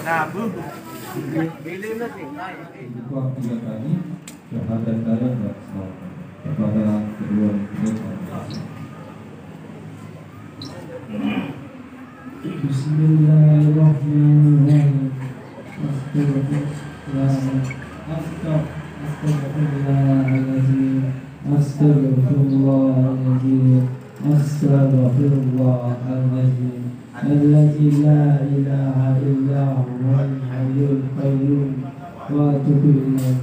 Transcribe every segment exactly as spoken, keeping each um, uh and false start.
Nah, Bu. Buka tiga kali, syahadat saya dan salam kepada kedua mempelai. Bismillahirrahmanirrahim. Astagfirullah. Astag-, astagfirullahaladzim. Astagfirullahaladzim. Astagfirullahaladzim. Alladzi la ilaha illa huwal hayyul qayyum. Wa atubu ilaih.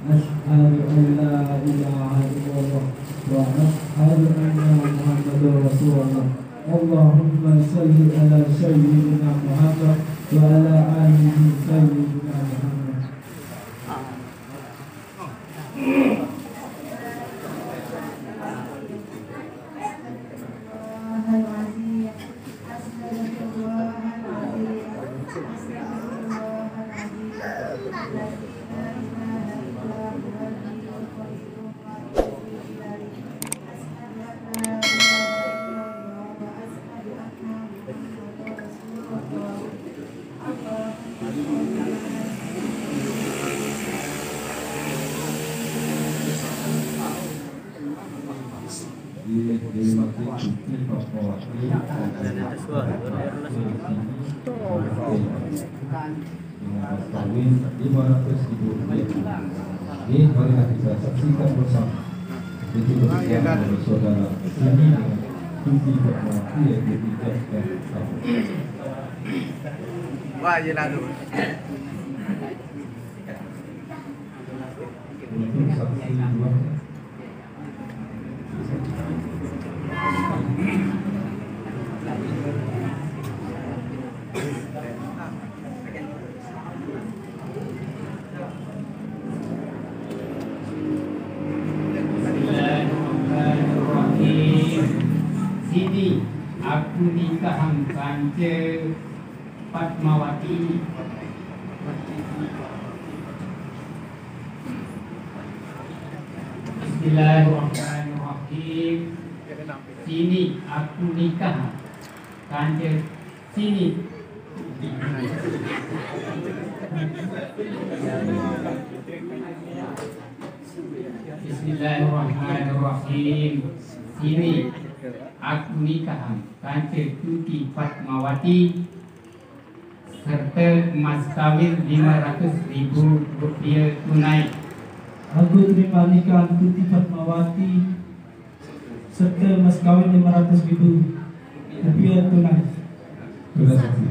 Asyhadu an la ilaha illallah wa asyhadu anna Muhammadar Rasulullah. Allahumma salli ala sayyidina Muhammad wa ala ali sayyidina Muhammad. Dengan mas kawin lima ratus ribu rupiah. Ini marilah kita saksikan bersama. Itu demikian dari saudara ini dengan Tuti Fatmawati yang diucapkan. Wah, iya lah tu. Untuk saksi dua. Bismillahirrahmanirrahim. Sini aku nikahang kance Fatmawati. Bismillahirrahmanirrahim. Sini aku nikah kance sini. Bismillahirrahmanirrahim. Sini aku nikah kance Tuti Fatmawati serta mas kawin lima ratus ribu rupiah tunai. Aku terima nikah Tuti Fatmawati serta mas kawin lima ratus ribu rupiah tunai. Terima kasih.